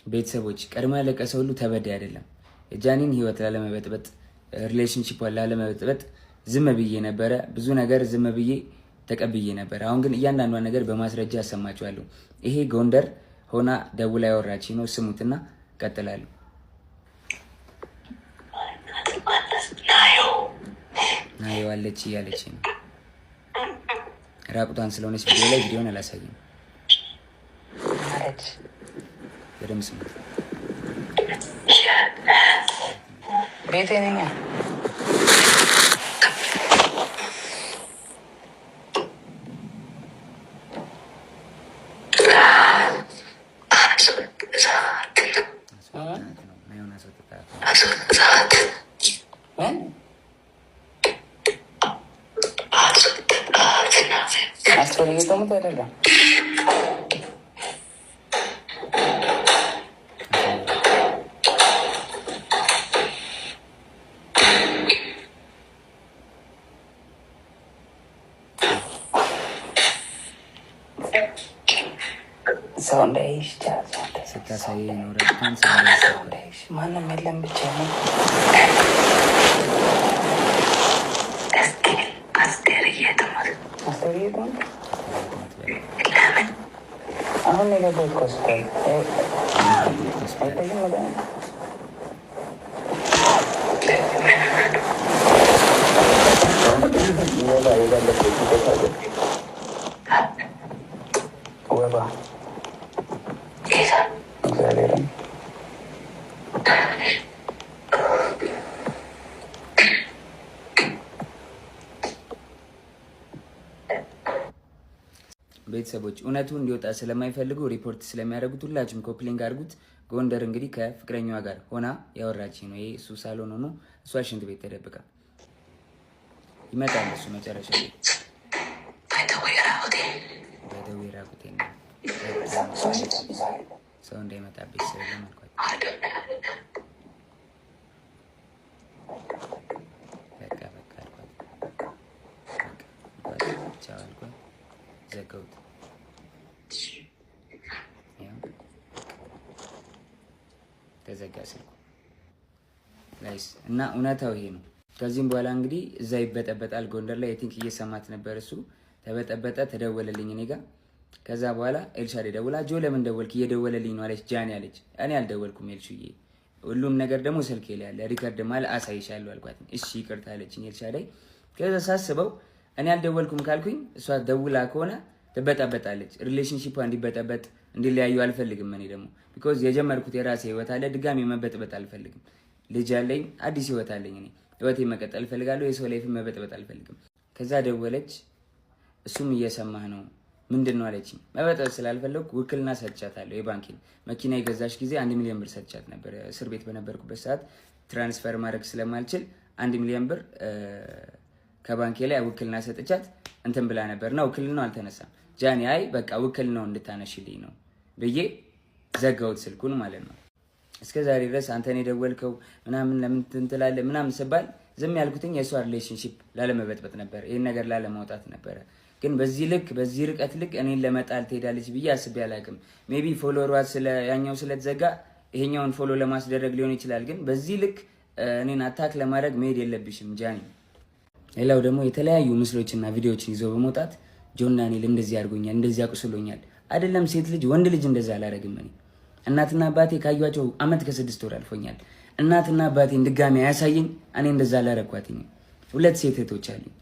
ቤተሰቦች፣ ቀድሞ ያለቀሰ ሁሉ ተበዳይ አይደለም። የጃኒን ህይወት ላለመበጥበጥ፣ relationship ላለመበጥበጥ ዝም ብዬ ነበረ። ብዙ ነገር ዝም ብዬ ተቀብዬ ነበር። አሁን ግን እያንዳንዷን ነገር በማስረጃ አሰማችኋለሁ። ይሄ ጎንደር ሆና ደውላ ያወራች ነው። ስሙትና ቀጥላለሁ። ናየዋለች እያለች ነው። ራቁቷን ስለሆነች ቪዲዮ ላይ ቪዲዮን አላሳይም። በደምብ ስሙት። ቤቴ ነኝ። አይደለም። ሰው እንዳይሽ ስታሳየኝ ነው። ማንም የለም ብቻ ነው። አሁን የገባሁት ከሆስፒታል አይታይም። ወባ እግዚአብሔርን ቤተሰቦች፣ እውነቱ እንዲወጣ ስለማይፈልጉ ሪፖርት ስለሚያደርጉት ሁላችሁም copy link አድርጉት። ጎንደር እንግዲህ ከፍቅረኛዋ ጋር ሆና ያወራች ነው። ይሄ እሱ ሳሎን ሆኖ እሷ ሽንት ቤት ተደብቃ ይመጣል። እሱ መጨረሻ ላይ በደዌ ራቁቴ ነው፣ ሰው እንዳይመጣብሽ ስለ አልኳት። በቃ በቃ አልኳት። ቻው አልኳት። ዘጋሁት። ተዘጋ ስልኩ guys። እና እውነታው ይሄ ነው። ከዚህም በኋላ እንግዲህ እዛ ይበጠበጣል ጎንደር ላይ፣ I think እየሰማት ነበር እሱ ተበጠበጠ። ተደወለልኝ እኔ ጋ። ከዛ በኋላ ኤልሻዴ ደውላ ጆ ለምን ደወልክ? እየደወለልኝ ነው አለች። ጃኒ አለች። እኔ አልደወልኩም ኤልሹዬ፣ ሁሉም ነገር ደግሞ ስልኬ ላይ አለ፣ record ማለ አሳይሻለሁ አልኳት። እሺ ይቅርታ አለችኝ ኤልሻዳይ። ከዛ ሳስበው እኔ አልደወልኩም ካልኩኝ እሷ ደውላ ከሆነ ትበጠበጣለች። Relationship እንዲበጠበጥ እንዲለያዩ አልፈልግም። እኔ ደግሞ because የጀመርኩት የራሴ ህይወት አለ፣ ድጋሚ መበጥበጥ አልፈልግም። ልጅ አለኝ፣ አዲስ ህይወት አለኝ። እኔ ህይወቴ መቀጠል እፈልጋለሁ። የሰው life መበጥበጥ አልፈልግም። ከዛ ደወለች። እሱም እየሰማህ ነው ምንድን ነው አለችኝ። መበጠብ ስላልፈለግኩ ውክልና ሰጥቻታለሁ። የባንኬን መኪና የገዛሽ ጊዜ 1 ሚሊዮን ብር ሰጥቻት ነበር። እስር ቤት በነበርኩበት ሰዓት transfer ማድረግ ስለማልችል 1 ሚሊዮን ብር ከባንኬ ላይ ውክልና ሰጥቻት እንትን ብላ ነበር እና ውክልናው አልተነሳም። ጃኒ አይ በቃ ውክልናው እንድታነሽልኝ ነው ብዬ ዘጋሁት ስልኩን ማለት ነው። እስከ ዛሬ ድረስ አንተን የደወልከው ምናምን ለምን ትላለህ ምናምን ስባል ዝም ያልኩትኝ የእሷ relationship ላለመበጥበጥ ነበር፣ ይህን ነገር ላለማውጣት ነበረ። ግን በዚህ ልክ፣ በዚህ ርቀት ልክ እኔን ለመጣል ትሄዳለች ብዬ አስቤ አላውቅም። Maybe follower ዋ ስለ ያኛው ስለተዘጋ ይሄኛውን follow ለማስደረግ ሊሆን ይችላል። ግን በዚህ ልክ እኔን attack ለማድረግ መሄድ የለብሽም ጃኒ። ሌላው ደግሞ የተለያዩ ምስሎችና ቪዲዮዎችን ይዞ በመውጣት ጆን ዳንኤል እንደዚህ አድርጎኛል፣ እንደዚህ አቁስሎኛል። አይደለም ሴት ልጅ ወንድ ልጅ እንደዛ አላደርግም። እኔ እናትና አባቴ ካዩቸው አመት ከ6 ወር አልፎኛል። እናትና አባቴን ድጋሚ አያሳየኝ። እኔ እንደዛ አላረኳትኝም። ሁለት ሴት እህቶች አሉኝ።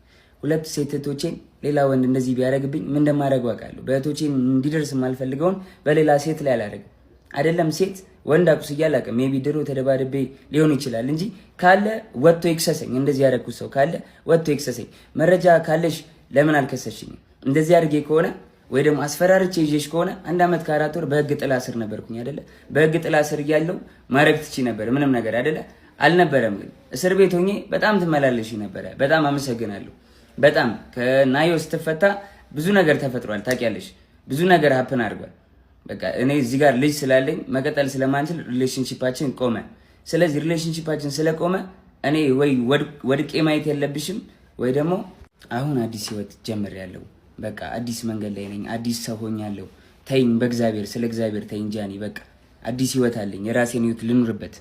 ሁለት ሴት እህቶቼን ሌላ ወንድ እንደዚህ ቢያደርግብኝ ምን እንደማደርገው አውቃለሁ። በእህቶቼ እንዲደርስ የማልፈልገውን በሌላ ሴት ላይ አላደርግም። አይደለም ሴት ወንድ አቁስዬ አላውቅም። Maybe ድሮ ተደባድቤ ሊሆን ይችላል እንጂ ካለ ወጥቶ ይክሰሰኝ። እንደዚህ ያደረግኩት ሰው ካለ ወጥቶ ይክሰሰኝ። መረጃ ካለሽ ለምን አልከሰሽኝም? እንደዚህ አድርጌ ከሆነ ወይ ደግሞ አስፈራርቼ ይዤሽ ከሆነ አንድ አመት ከ4 ወር በህግ ጥላ ስር ነበርኩኝ አይደለ? በህግ ጥላ ስር እያለሁ ማድረግ ትቺ ነበር ምንም ነገር አይደለ? አልነበረም። ግን እስር ቤት ሆኜ በጣም ትመላለሽ ነበረ። በጣም አመሰግናለሁ። በጣም ከናዮ ስትፈታ ብዙ ነገር ተፈጥሯል። ታውቂያለሽ፣ ብዙ ነገር happen አድርጓል። በቃ እኔ እዚህ ጋር ልጅ ስላለኝ መቀጠል ስለማንችል relationship ኣችን ቆመ። ስለዚህ relationship ኣችን ስለቆመ እኔ ወይ ወድቄ ማየት የለብሽም ወይ ደግሞ አሁን አዲስ ህይወት ጀምሬያለሁ። በቃ አዲስ መንገድ ላይ ነኝ። አዲስ ሰው ሆኛለሁ። ተይኝ፣ በእግዚአብሔር ስለ እግዚአብሔር ተይኝ ጃኒ። በቃ አዲስ ህይወት አለኝ። የራሴን ህይወት ልኑርበት።